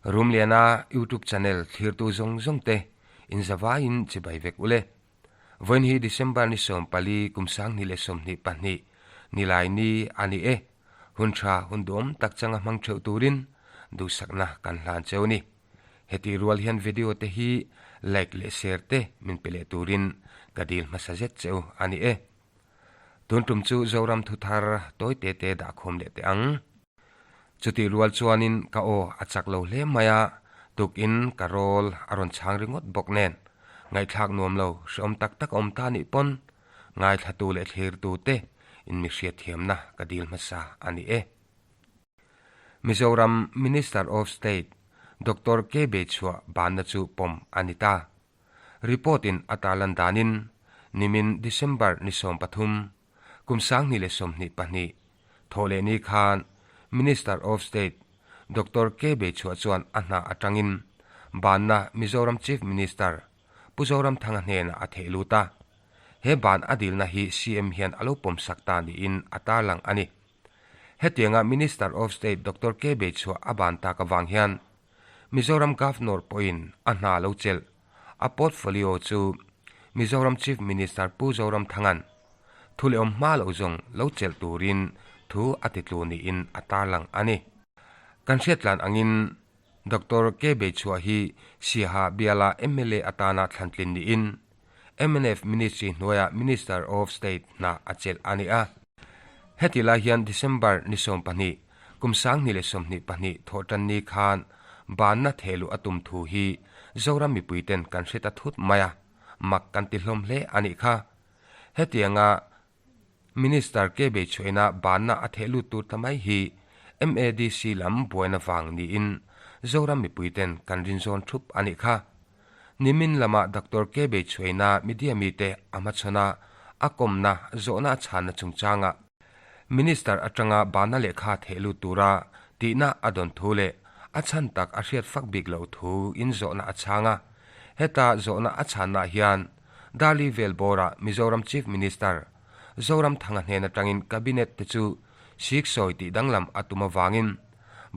Rumliana YouTube channel thlirtu zawng zawng te in zavaiin chibai vek ule. Vawiin hi December ni 14 kum 2022 nilai ni a ni e. Hun tha hun duhawm tak changa hmang theuh turin duhsakna kan hlan cheu ni. Heti rual hian video te hi like leh share te min pe leh turin ka dil hmasa zet cheu a ni e. Tun tum chu Zoram thuthar tawi te te dah khawm leh teh ang. Chutih rual chuanin ka aw a chak lo hle mai a, tukin ka rawl a rawn chhang ringawt bawk nen ngaihthlak nuam lo hreawm tak tak a awm ta nih pawn ngaithlatu leh thlirtu te in mi hriatthiamna ka dil hmasa a ni e. Mizoram Minister of State Doctor K Beichhuah banna chu pawm a ni ta. Report in a tarlan danin nimin December ni 13, kum 2022, thawh leh ni khan Minister of State Doctor K Beichhuah chuan a hna atangin banna Mizoram Chief Minister Pu Zoramthanga hnenah a theih lut a. He ban a dilna hi CM hian a lo pawmsak ta niin a tarlang a ni. Hetianga Minister of State Doctor K Beichhuah a ban tak avang hian Mizoram Governor pawhin a hna lo chelh. A portfolio chu Mizoram Chief Minister Pu Zoramthanga'n thu leh awm hma loh zawng lo chelh turin thu a ti tlu niin a tarlang a ni. Kan hriatlan angin Doctor K Beichhuah hi Siaha biala mla atana thlantlin niin mnf Ministry hnuaia Minister of State hna a chelh a ni a. Heti lai hian December ni 12, kum 2022 thawhtan ni khan banna thehluh a tum thu hi Zoram mipuiten kan hre ta thut mai a, mak kan ti hlawm hle a nih kha. Hetianga Minister K Beichhuaina banna a theh lut tur ta mai hi MADC lam buaina vang niin Zoram mipuiten kan rinzawn thup a nih kha. Nimin lama Doctor K Beichhuaina media mite a hmachhawn a, a kawmna zawhna a chhanna chungchangah Minister atanga bana lehkha theh lut tura tihna a dawn thu leh a chhan tak a hriat fak bik loh thu in zawhna a chhang a. Heta zawhna a chhannaah hian Darli vel bawrah Mizoram Chief Minister Zoramthanga hnen atangin Cabinet te chu siksawi tih danglam a tum avangin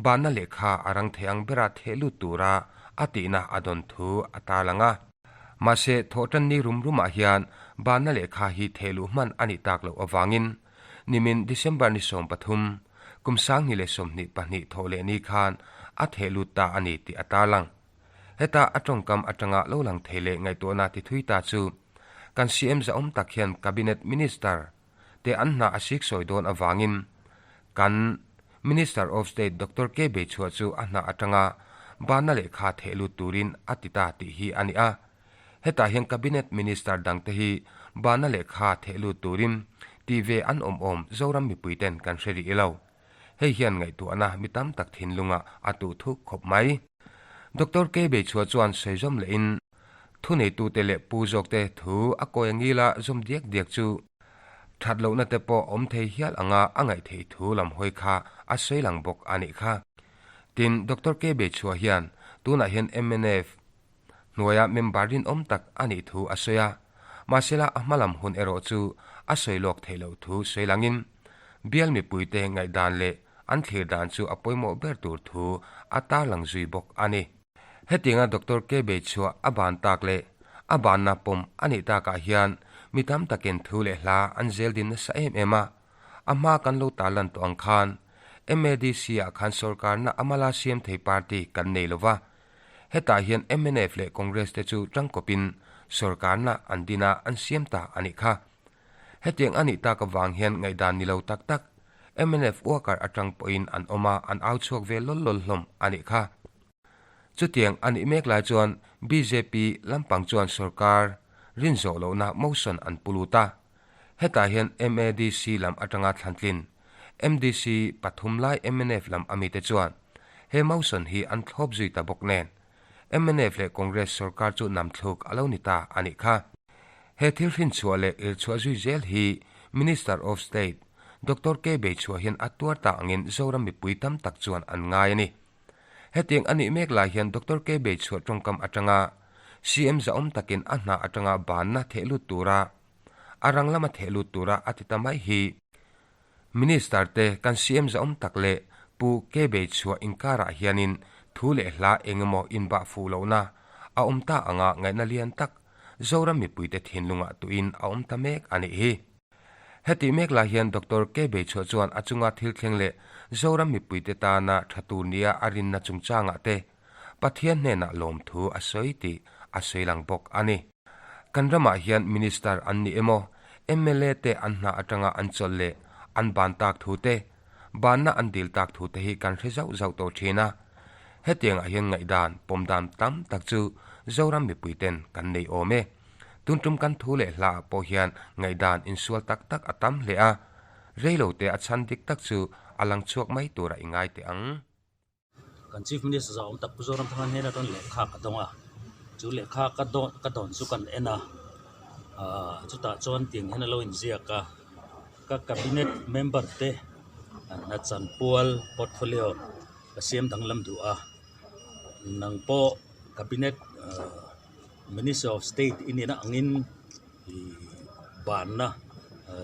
bana lehkha a rang thei ang bera theh lut tura a tihna a dawn thu a tarlang a. Mahse, thawhtanni rum rumah hian bana lehkha hi theh luh hman a nih tak loh avangin nimin December ni 13, kum 2022 thawh leh ni khan a theh lut ta a ni tih a tarlang. Heta a tawngkam atanga lo lang thei leh ngaihtuahna ti thui ta chu kan CM zahawm tak hian Cabinet Minister te an hna a siksawi dawn avangin kan Minister of State Doctor K Beichhuah chu a hna atanga bana lehkha theh lut turin a ti ta tih hi a ni a. Hetah hian Cabinet Minister dangte hi bana lehkha theh lut turin ti ve an awm awm Zoram mipuiten kan hre rih lo. Hei hian ngaihtuahna mi tam tak thinlungah a tuh thuk khawp mai. Doctor K Beichhuah chuan sawi zawm lehin thuneitute leh pu zawkte thu a kawi angila zawm diak diak chu that lohna te pawh awm thei hial anga a ngaih theih thu lam hawi kha a sawi lang bawk a nih kha. Tin, Doctor K Beichhuah hian tunah hian mnf hnuaia member rinawm tak a nih thu a sawi a, mahsela a hmalam hun erawh chu a sawi lawk theih loh thu sawi langin bial mipuite ngaihdan leh an thlir dan chu a pawimawh ber tur thu a tarlang zui bawk a ni. Hetianga Doctor K Beichhuah a ban tak leh a banna pawm a nih takah hian mi tam takin thu leh hla an zel din nasa em em a, a hma kan lo tarlan tawh ang khan MADC ah khan sorkarna a mala siam thei party kan nei lova, hetah hian mnf leh Congress te chu tangkawpin sorkarna an din a an siam ta a nih kha. Hetiang a nih tak avang hian ngaihdan ni lo tak tak mnf worker atang pawhin an awm a an au chhuak ve lawl lawl hlawm a nih kha. Chutiang a nih mek lai chuan bjp lampang chuan sorkar rinzawh lohna motion an pu lut a. Hetah hian MADC lam atanga thlantlin MDC pathum lai mnf lam amite chuan he motion hi an thlawp zui ta bawk nen mnf leh Congress sorkar chu namthluk a lo ni ta a nih kha. He thil hrinchhuah leh irchhuah zui zel hi Minister of State Doctor K Beichhuah hian a tuar ta angin Zoram mipui tam tak chuan an ngai a ni. Hetiang a nih mek lai hian Doctor K Beichhuah tawngkam atanga CM zahawm takin a hna atanga banna theh lut tura a rang lama theh lut tura a ti ta mai hi Minister te kan CM zahawm tak leh Pu K Beichhuah inkarah hianin Thu leh hla eng emaw inbah fuh lohna a awm ta anga ngaihna lian tak Zoram mipuite thinlungah tuin a awm ta mek a nih hi. Hetih mek lai hian Doctor K Beichhuah chuan a chunga thil thleng leh Zoram mipuite tana tha tur nia a rinna chungchangah te Pathian hnenah lawmthu a sawi tih a sawi lang bawk a ni. Kan ramah hian Minister an ni emaw, mla te an hna atanga an chawlh leh an ban tak thu te, banna an dil tak thu te hi kan hre zauh zauh tawh thin a. Hetiangah hian ngaihdan, pawmdan tam tak chu Zoram mipui ten kan nei awm e. Tun tum kan thu leh hla ah pawh hian ngaihdan insual tak tak a tam hle a. Reilo te a chhan dik tak chu a lang chhuak mai turah i ngai teh ang. Kan Chief Minister zah awm tak Pu Zoramthanga hnena chuan lehkha ka dawng a, chu lehkha ka dawn ka dawn chu kan en a, ahh chutah chuan tiang hian a lo inziak a, ka cabinet member te hna chanpual portfolio ka siam danglam duh a, nang pawh cabinet ahh minister of state i nihna angin ih banna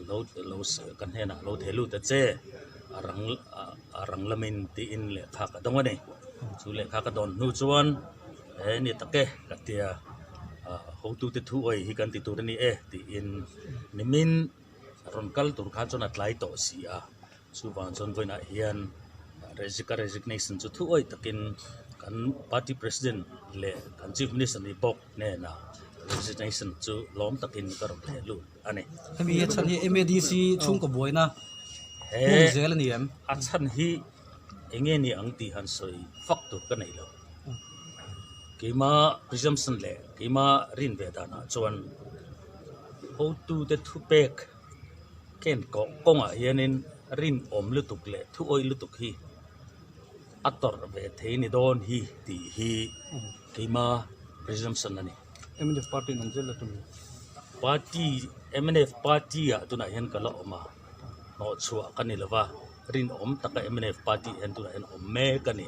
lo lo ka hnenah lo thei lut ta che a rang a rang lamin tiin lehkha ka dawng a ni chu lehkha ka dawn hnu chuan he ni tak e ka tia ah hotute thu awih hi kan ti tur a ni e tiin nimin rawn kal tur khan chuan a tlai tawh si a chuvang chuan vawiinah hian ka resignation chu thu awih takin kan party president leh kan chief minister ni bawk hnenah resignation chu lawm takin ka rawn theh lut a ni. Hemi a chhan hi MADC chhungkaw buaina hmun zel a ni em? A chhan hi eng nge ni ang tih han sawi fak tur ka nei lo. Keima presumption leh keima rin ve danah chuan hotute thupek ken kawh kawngah hianin rinawm lutuk leh thuawih lutuk hi a tawrh ve thei ni dawn hi tih hi keima presumption a ni. Mnf party in awm zel la tum em? Party, mnf party ah tunah hian ka la awm a, hnawhchhuah ka ni lova, rinawm taka mnf party hian tunah hian awm mek a ni.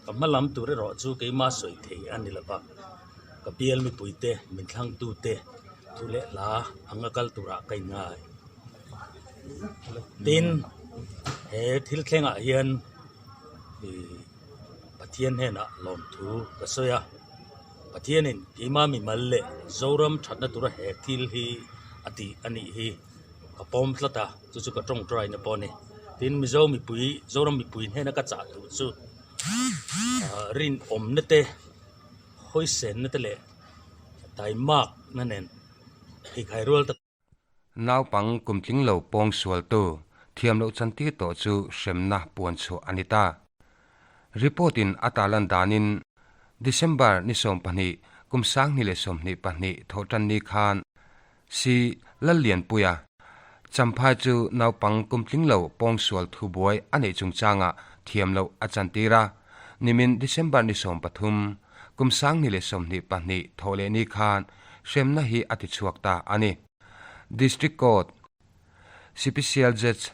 Ka hma lam tur erawh chu keima sawi thei a ni lova, ka bial mipuite, min thlangtute thu leh hla anga kal turah ka inngai. Tin, he thil thlengah hian ih Pathian hnenah lawmthu ka sawi a, Pathianin keimah mimal leh Zoram thatna tura he thil hi a tih a nih hi ka pawm tlat a, chu chu ka tawngtai na pawh a ni. Tin, Mizo mipui, Zoram mipui hnena ka chah duh chu ah rinawmna te, hawisenna te leh taimakna nen pheikhai rual tak. Naupang kum tling lo pawng sualtu thiam loh chantir tawh chu hremna puan chhuah a ni ta. Report in a tarlan danin December ni 20 kum 2022 thawhtan ni khan Si Lallianpuia Champhai chu naupang kum tling lo pawng sual thubuai a neih chungchangah thiam loh a chantir a, nimin December ni 13 Kum 2022 thawh leh ni khan hremna hi a ti chhuak ta a ni. District Court Sipicial Judge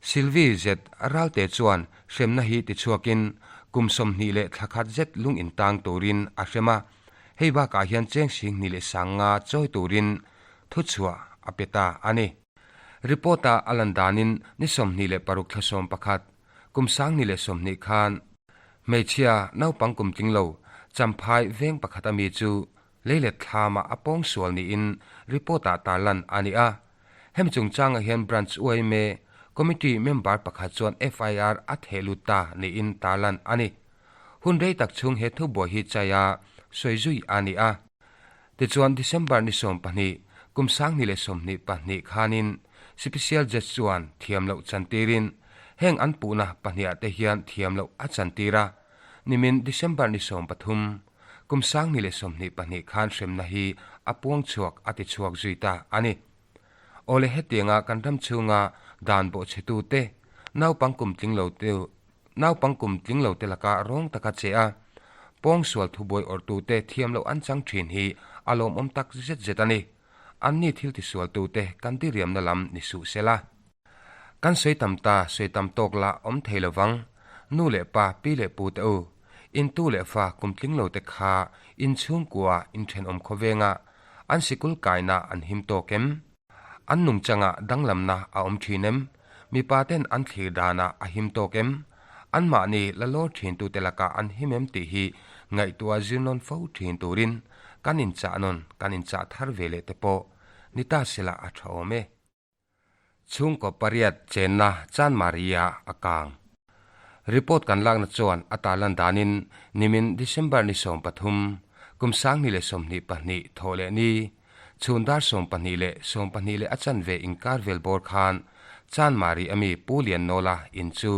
Sylvie Z Ralte chuan hremna hi ti chhuakin kum 20 leh thla khat zet lung intang turin a hrem a, hei bakah hian cheng 25,000 chawi turin thuchhuah a pe ta a ni. Report-a a lan danin ni 26 thla 11 kum 2020 khan Hmeichhia naupang kum tling lo Champhai veng pakhat ami chu leilet thlamah a pawng sual niin report-ah tarlan a ni a. Hemi chungchangah hian Branch UIMA Committee member pakhat chuan FIR a theh lut ta niin tarlan a ni. Hun rei tak chhung he thubuai hi chaia sawi zui a ni a. Tichuan December ni 12, kum 2022 khanin Sipisial Judge chuan thiam loh chantirin heng an puhna pahniah te hian thiam loh a chantir a, nimin December ni 13, kum 2022 khan hremna hi a puang chhuak a ti chhuak zui ta a ni. Awle hetianga kan ram chhunga dan bawhchhetu te, naupang kum tling lo te, Naupang kum tling lo te laka rawng taka che a, pawngsual thubuai awrhtute thiam loh an chang thin hi a lawmawm tak zet zet a ni. Anni thil tisualtute kan diriamna lam ni suh se la. Kan sawi tam ta, sawi tam tawk lah awm thei lo vang. Nu leh pa, pi leh pu te u, in tu leh fa kum tling lo te kha in chhungkua in thenawm khawvenga an sikul kaina an him tawk em? An nungchangah danglamna a awm thin em? Mipa ten an thlir danah a him tawk em? Anmahni la lawr thintute lakah an him em tih hi ngaihtuah zir nawn fo thin turin kan inchah nawn kan inchah thar ve leh te pawh ni ta sela a tha awm e. Chhungkaw pariat chenna Chanmari-a a kang. Report kan lakna chuan a tarlan danin nimin December ni 13, kum 2022 thawh leh ni, chhun dar 12 leh 12 leh a chanve inkar vel bawr khan Chanmari ami Pu Liannawla in chu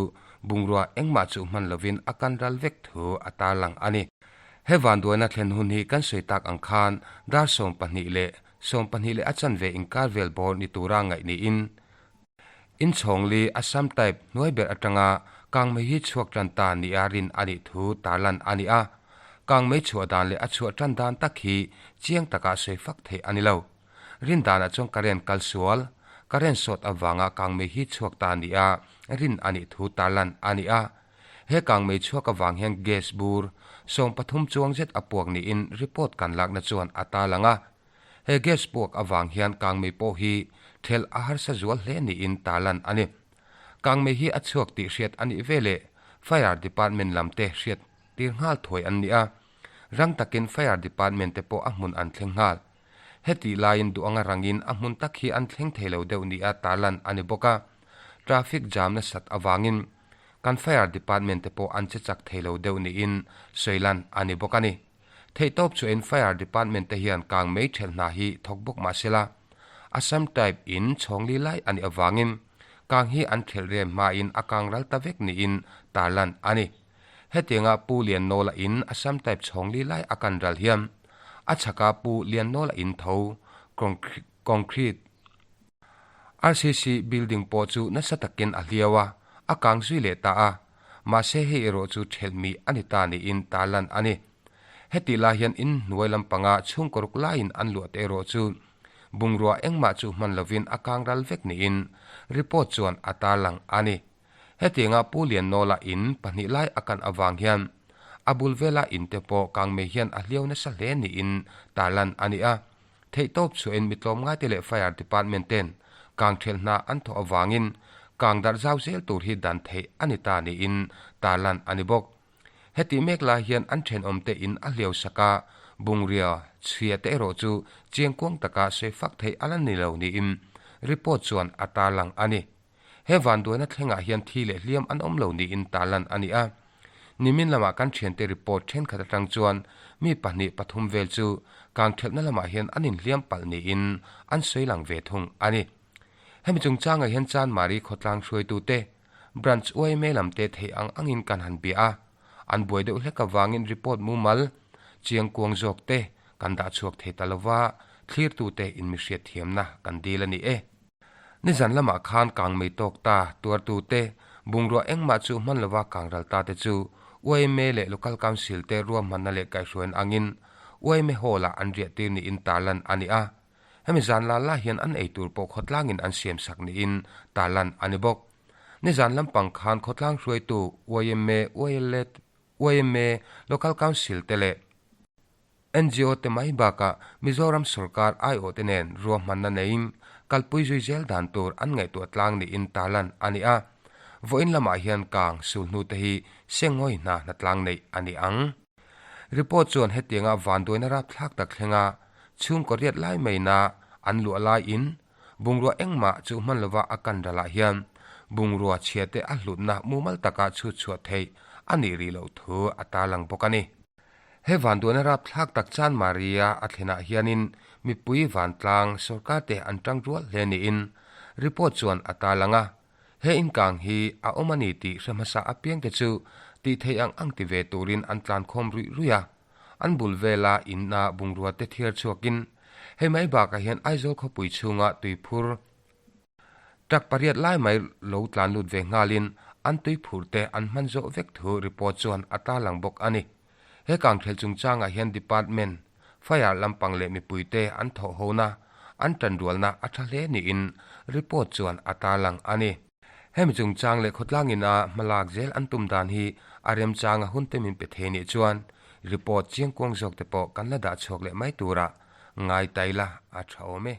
bungrua engmah chuh hman lovin a kan ral vek thu a tarlang a ni. He vanduaina thlen hun hi kan sawi tak ang khan dar 12 leh 12 leh a chanve inkar vel bawr ni tura ngaih niin Inchhawngli Assam type hnuai ber atanga kangmei hi chhuak tan ta nia rin a nih thu tarlan a ni a. Kangmei chhuah dan leh a chhuah tan dan tak hi chiang taka sawi fak theih a ni lo. Rin danah chuan current kal sual, current short avanga kangmei hi chhuak ta nia rin a nih thu tarlan a ni a. He kangmei chhuak avang hian gas bur 13 chuang zet a puak niin report kan lakna chuan a tarlang a. He gas puak avang hian kangmei pawh hi thelh a harsa zual hle niin tarlan a ni. Kangmei hi a chhuak tih hriat a nih veleh Fire Department lam te hriat tir nghal thuai an ni a. Rang takin Fire Department te pawh a hmun an thleng nghal. Hetih laiin duh anga rangin a hmun tak hi an thleng thei lo deuh nia tarlan a ni bawk a. Traffic jam nasat avangin kan Fire Department te pawh an che chak thei lo deuh niin sawilan a ni bawk a ni. Theihtawp chuain Fire Department te hian kang mei thelh hna hi thawk bawk mah sela, Assam type in chhawngli lai a nih avangin kang hi an thelh rem hmain a kang ral ta vek niin tarlan a ni. Hetianga Pu Liannawla in Assam type chhawngli lai a kan ral hian a chhaka Pu Liannawla in tho concrete RCC building pawh chu nasa takin a hliau a, a kang zui leh ta a. Mahse hei erawh chu thelh mi a ni ta niin tarlan a ni. Hetih lai hian in hnuai lampanga chhungkaw ruk laiin an luah te erawh chu bungrua engmah chu hman lovin a kang ral vek niin report chuan a tarlang a ni. Hetianga Pu Liannawla in pahnih lai a kan avang hian a bul vela in te pawh kangmei hian a hliau nasa hle niin tarlan a ni a. Theihtawp chhuahin mi tlawmngaite leh Fire Department ten kang thelh hna an thawh avangin kang darh zau zel tur hi dan theih a ni ta niin tarlan a ni bawk. Hetih mek lai hian an thenawmte in a hliau sak a, bungrua chhia te erawh chu chiangkuang taka sawi fak theih a la ni lo niin report chuan a tarlang a ni. He vanduaina thlengah hian thi leh hliam an awm lo niin tarlan a ni a. Nimin lamah kan thiante report thenkhat atang chuan mi pahnih pathum vel chu kang thelhna lamah hian an inhliam palh niin an sawi lang ve thung a ni. Hemi chungchangah hian Chanmari khawtlang hruaitute, Branch yma lamte theih ang angin kan han bia a, an buai deuh hlek avangin report mumal, chiangkuang zawkte kan dah chhuak thei ta lova, thlirtute inmihriat thiamna kan dil a ni e. Nizan lamah khan kangmei tawk ta tuartute bungrua engmah chu hman lova kangral ta te chu yma leh Local Council te ruahmanna leh kaihhruain angin yma Hall ah an riahtir niin tarlan a ni a. Hemi zan la la hian an eitur pawh khawtlangin an siamsak niin tarlan a ni bawk. Nizan lampang khan khawtlang hruaitu yma, YLA, yma, Local Council te leh NGO te mai bakah Mizoram sorkar aiawhte nen ruahmanna neiin kalpui zui zel dan tur an ngaihtuah tlang niin tarlan a ni a. Vawiin lamah hian kang sulhnu te hi sengawi hna hnatlang neih a ni ang. Report chuan hetianga vanduaina rapthlak tak thlenga chhungkaw riat lai maina an luah laiin bungrua engmah chu hman lova a kan ralah hian bungrua chhia te a hlutna mumal taka chhut chhuah theih a nih rih loh thu a tarlang bawk a ni. He vanduaina rapthlak tak chan Maria a thlenah hianin mipui vantlang sorkar te an tang rual hle niin report chuan a tarlang a. He inkang hi a awm a ni tih hre hmasa apiangte chu tih theih ang ang ti ve turin an tlankhawm ruih ruih a. An bul vela inna bungrua te thiar chhuakin hei mai bakah hian Aizawl khawpui chhunga tuiphur Truck pariat lai mai lo tlan lut ve nghalin an tui phurh te an hman zawh vek thu report chuan a tarlang bawk a ni. He kangthelh chungchangah hian department, fire lampang leh mipuite an thawh hona, an tanrualna a tha hle niin report chuan a tarlang a ni. Hemi chungchang leh khawtlang ina hmalak zel an tum dan hi a remchanga hun te min pe thei nih chuan report chiangkuang zawk te pawh kan la dah chhuak leh mai turah ngai ta ila a tha awm e.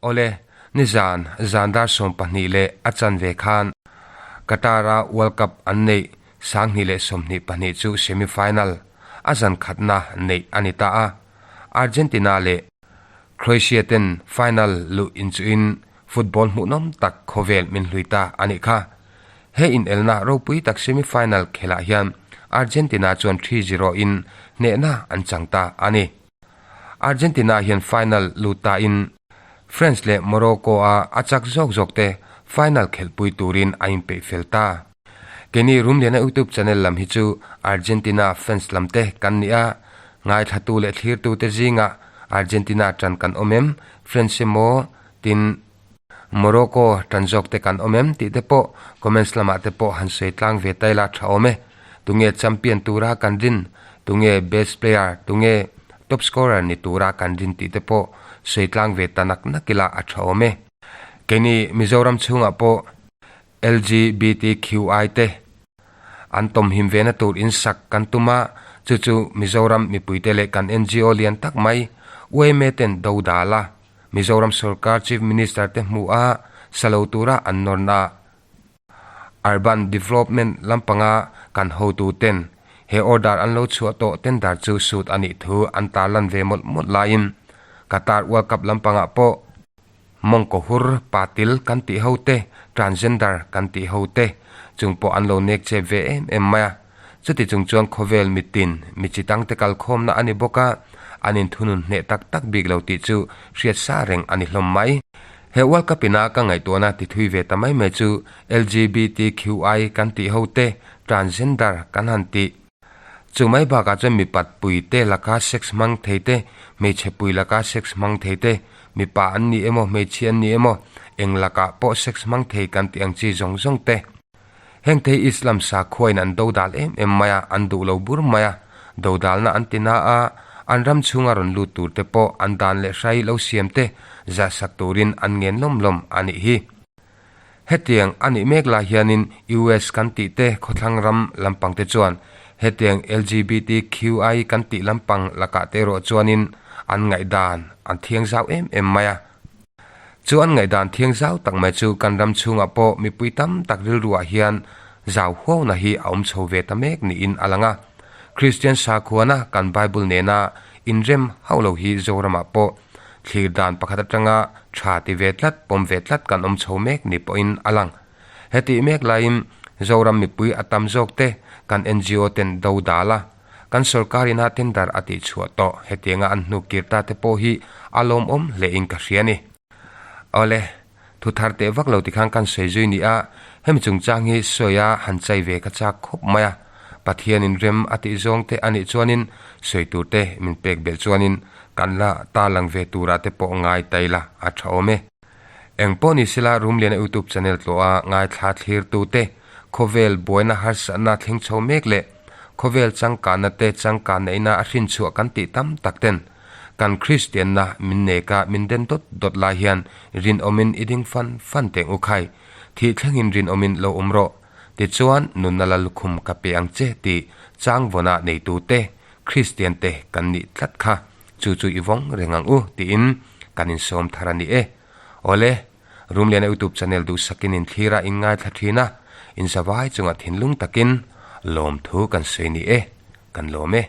Awle, nizan zan dar 12 leh a chanve khan Qatar-a World Cup an neih 2022 chu semi-final a zan khatna neih a ni ta a. Argentina leh Croatia ten final luh inchuhin football hmuhnawm tak khawvel min hlui ta a nih kha. He inelna ropui tak semi-final khelah hian Argentina chuan 3-0 in hnehna an chang ta a ni. Argentina hian final lut ta in France leh Morocco a a chak zawk zawk te final khelhpui turin a inpeih fel ta. Keini Rumliana YouTube channel lam hi chu Argentina fans lam te kan ni a, ngaithlatu leh thlirtu te zingah Argentina tan kan awm em, France emaw tin Morocco tan zawk te kan awm em tih te pawh comments lamah te pawh han sawi tlang ve ta ila tha awm e. Tunge champion tura kan rin, tunge best player, tunge top scorer ni tura kan rin tih te pawh sawi tlang ve ta nak nak ila a tha awm e. Keini Mizoram chhungah pawh LGBTQI te an tawmhim vena tur in sak kan tum a, chu chu Mizoram mipuite leh kan NGO lian tak mai yma ten do dal a, Mizoram sorkar Chief Minister te hmuh a sa lo tura an nawrna Urban Development lampanga kan hotu ten he order an lo chhuah tawh tender chu sut a nih thu an tarlan ve mawlh mawlh laiin Qatar World Cup lampangah pawh mawngkaw hur patil kan tih ho te, transgender kan tih ho te chung pawh an lo nek chep ve em em mai a. Chuti chung chuan khawvel mitin, mi chi tangte kalkhawmna a ni bawk a, an inthunun hneh tak tak bik lo tih chu hriat sa reng a ni hlawm mai. He World Cup ina ka ngaihtuahna ti thui ve ta mai mai chu LGBTQI kan tih ho te, transgender kan han tih. Chu mai bakah chuan mipat pui te laka sex hmang thei te, hmeichhe pui laka sex hmang thei te, mipa an ni emaw hmeichhia an ni emaw, eng lakah pawh sex hmang thei kan tih ang chi zawng zawng te. Heng te hi Islam sakhuain an dodal em em mai a, an duh lo bur mai a, dodalna an ti na a, an ram chhunga rawn lut tur te pawh an dan leh hrai lo siam te zahsak turin an ngen lawm lawm a nih hi. Hetiang a nih mek lai hianin US kan tih te khawthlang ram lampang te chuan hetiang LGBTQI kan tih lampang lakah te erawh chuanin an ngaihdan an thiang zau em em mai a. Chu an ngaihdan thiang zau tak mai chu kan ram chhungah pawh mipui tam tak rilruah hian zau huauna hi a awm chho ve ta mek niin a lang a. Kristian sakhuana kan Bible nena inrem hauh lo hi Zoramah pawh thlir dan pakhat atanga tha ti ve tlat, pawm ve tlat kan awm chho mek ni pawhin a lang. Hetih mek laiin Zoram mipui a tam zawk te kan ngo ten do dal a. Kan sorkar ina tender a tih chhuah tawh hetianga an hnuk kir ta te pawh hi a lawmawm hle in ka hria ni. Awle, thu thar teh vak lo tikhan kan sawi zui ni a, hemi chungchang hi sawi a han chai ve ka chak khawp mai a, Pathianin rem a tih zawng te a nih chuanin sawi tur te min pek belh chuanin kan la tarlang ve turah te pawh ngai ta ila a tha awm e. Eng pawh ni sela Rumliana YouTube channel tlawh a ngaithla thlir tu te khawvel buaina harsatna thleng chho mek leh khawvel changkanna te changkanna ina a hrinchhuah kan tih tam tak ten kan Kristianna min nek a min den dawt dawt lai hian rinawmin i ding fan fan teng u khai thih thlengin rinawmin lo awm rawh tichuan nunna la lukhum ka pe ang che tih changvawnah neitu te Kristian te kan nih tlat kha chu chu i vawng reng ang u tiin kan insawm thar a ni e. Awle, Rumliana YouTube channel duhsakin in thlir a in ngaithla thin a, in zavai chungah thinlung takin lawmthu kan sawi ni e, kan lawm e.